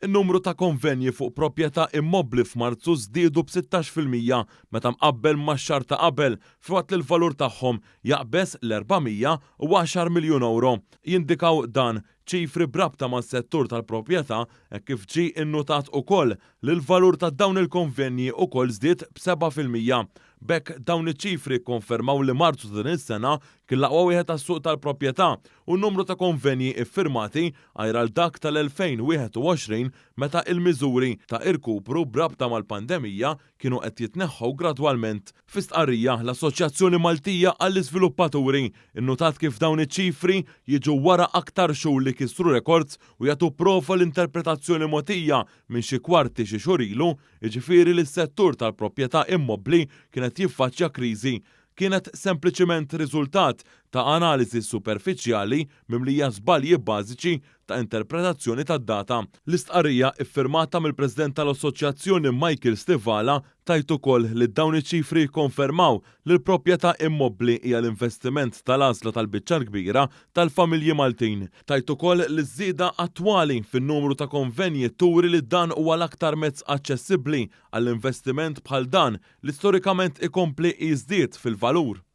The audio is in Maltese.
In-numru ta' konvenji fuq proprjetà immobbli f'Marzu żdiedu b'16% meta mqabbel max-xahar ta' qabel filwaqt li l-valur tagħhom jaqbeż l-410 miljun ewro. Jindikaw dan ċifri b'rabta mas-settur tal-proprjetà hekk kif ġie nnutat ukoll li l-valur ta' dawn il-konvenji ukoll żdied b'7%. B'hekk dawn iċ-ċifri kkonfermaw li Marzu ta' din is-sena kien l-aqwa wieħed għas-suq tal-proprjetà u n-numru ta' konvenji iffirmati għajr għal dak tal-2021 meta il-miżuri ta' irkupru b'rabta mal-pandemija kienu qed jitneħħew gradwalment. Fi stqarrija, l-Assoċjazzjoni Maltija għall-Iżviluppaturi nnutat kif dawn iċ-ċifri jiġu wara aktar xhur li kisru rekords u jagħtu prova l-interpretazzjoni mogħtija minn xi kwarti xi xhur ilu, jiġifieri li s-settur tal-proprjetà immobbli kien qed jiffaċċja kriżi, kienet sempliċiment riżultat ta' analiżi superfiċjali mimlija żbalji bażiċi ta' interpretazzjoni tad-data. L-istqarrija, iffirmata mill-President tal-Assoċjazzjoni Michael Stivala, tgħid ukoll li dawn iċ-ċifri jikkonfermaw li l-proprjetà immobbli hija l-investiment tal-għażla tal-biċċa l-kbira tal-familji Maltin. Tgħid ukoll li ż-żieda attwali fin-numru ta' konvenji turi li dan huwa l-aktar mezz aċċessibbli għall-investiment bħal dan li storikament ikompli jiżdied fil-valur.